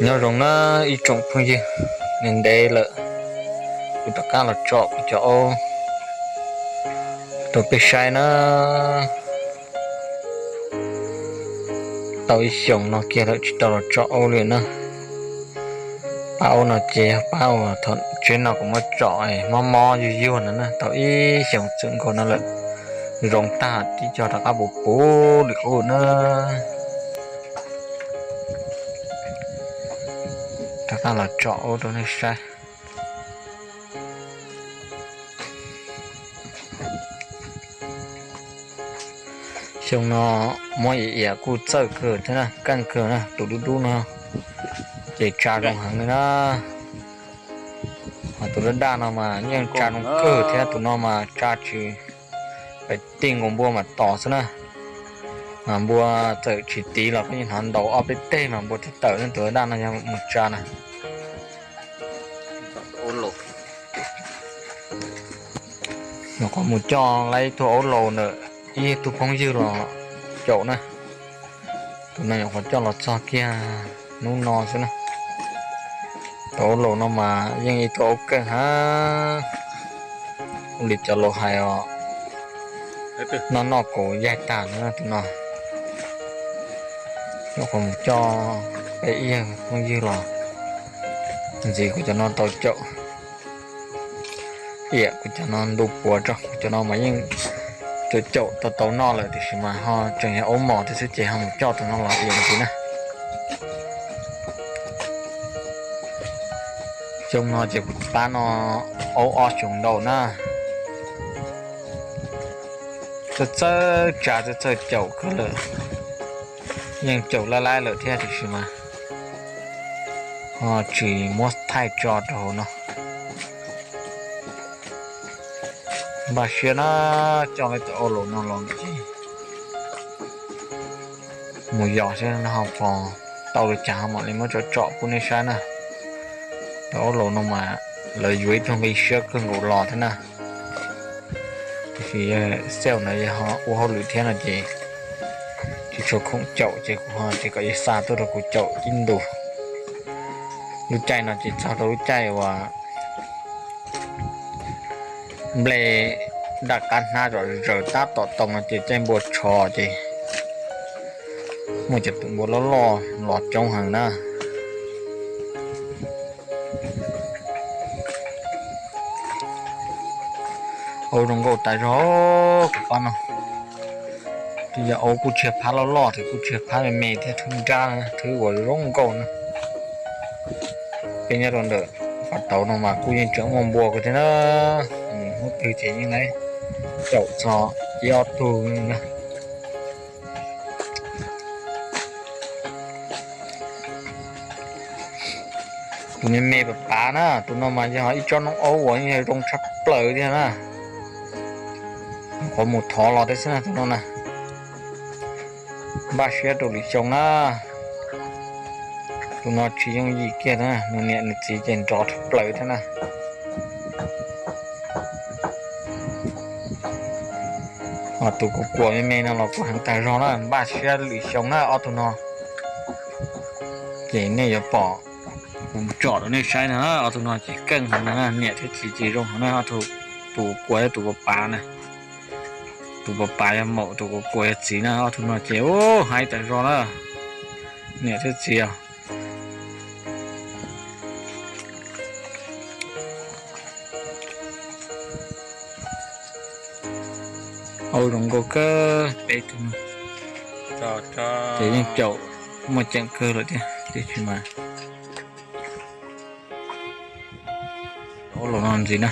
Nyob zoo na ib tsoom phooj ywg, ntev ntev lawm kuv rov qab los tsom kuv cov aub rau peb saib na. Tau ib xyoos no kiag lawm tsis tau los tsom aub li na. Pab aub no ces yog pab uas thaum tsheb no kuv muab tsom mob mob yuag yuag no na, tau ib xyoos txwm nkaus no lawm. Zoo tag tib co rov qab puv puv li qub na. Rov qab los tsom aub rau nej saib. Xyoo no muab iav iav kuj txawj kawg thiab na, keej kawg na, tus dub dub no ces tsa zoo heev li na. Ho tus daj daj no mas yeej tsa zoo kawg thiab, tus no mas tsa tsis pais tij nkaus npua mas tos xwb na. Mas npua txawm tsis tiv los koj yeej hnov ntaus ob peb teg mas npua thiaj tawm, tus daj daj no yog mus tsa na. Nyuam qhuav mus coj lawm ib tug aub laus ntawm ib tug phooj ywg los caum na. Tus no nyuam qhuav coj los txog kiag hnub no xwb na. Tus aub laus no mas yeej ib tug aub keej hab, ua li cov laus hais os, noj noj kaus yaig tag no tus no. Nyuam qhuav mus coj peb ib yawg phooj ywg los ntxiv kuv cov no tau caum. Iam kuv cov no ntu puav tso, kuv cov no mas yeej caum caum tau tau noj lawm tiam sis mas ho tseem yog aub mos thiab xwb ces ho mus coj tus no los iam ntxiv na. Xyoo no ces kuv pab no aub ob xyoos ntau na. Txawj txawj tsa txawj txawj caum kawg lawm, yeej caum laj laj lawm thiab tiam sis mas ho tsis muab thaij tso rau hauv no. Npaj siab na, coj lawm tus aub laus no los ces mus yos saib ho pom tau li cas ho mam li muab tsom tsom pub nej saib na. Tus aub laus no mas lawv yuav ib tug nqi siab kawg nkaus los thiab na. Tiam sis yog sale na yog ho ua hauj lwm thiab no ces tsis tshua khoom caum ces kuv ho tsis kom yawg xa tuaj rau kuv caum ib ntus. Lub caij no ces txog rau lub caij uas nplej daj qab hnab zom zaws tab tom tau no ces caij npua tsho ces muaj cov tus npua loj loj los coob heev na. Aub zoo nkauj tas zog kuv pab no. Twb yog aub kuj tsis yog phab loj loj thiab kuj tsis yog phab me me thiab, thwb nrab thwb uas zoo nkauj na. Peb nyob rau ntawm pas tauv no mas kuj yeej tseem muaj npua kawg thiab na. Hnub twg ces yeej caum txog ib ob tug na. Tus me me pas pav na, tus no mas yog ib tsob noob aub uas yeej zoo tshaj plaws thiab na. Qhov mus thov los thiab xwb na tus no na. Npaj siab rau lwm xyoo na. Tus no tsis yooj yim kiag na, nws niam nws txiv ces nrov tshaj plaws thiab na. Ho tus kuv kuas me me no los kuj heev tag zog na, npaj siab lwm xyoo na ob tug no. Ces nej yuav pom kuv tsom rau nej saib na, ob tug no ces keej heev na, niam thiab txiv ces zoo heev na, ob tug, tus kuas thiab tus pas pav na. Tus pas pav yog maum, tus kuas kuas yog txiv na, ob tug no ces ub haib tag zog na, niam thiab txiv os. Aub zoo nkauj kawg peb tug no. Ces yeej caum muaj ceem kawg lawm thiab tiam sis mas aub los no ntxiv na.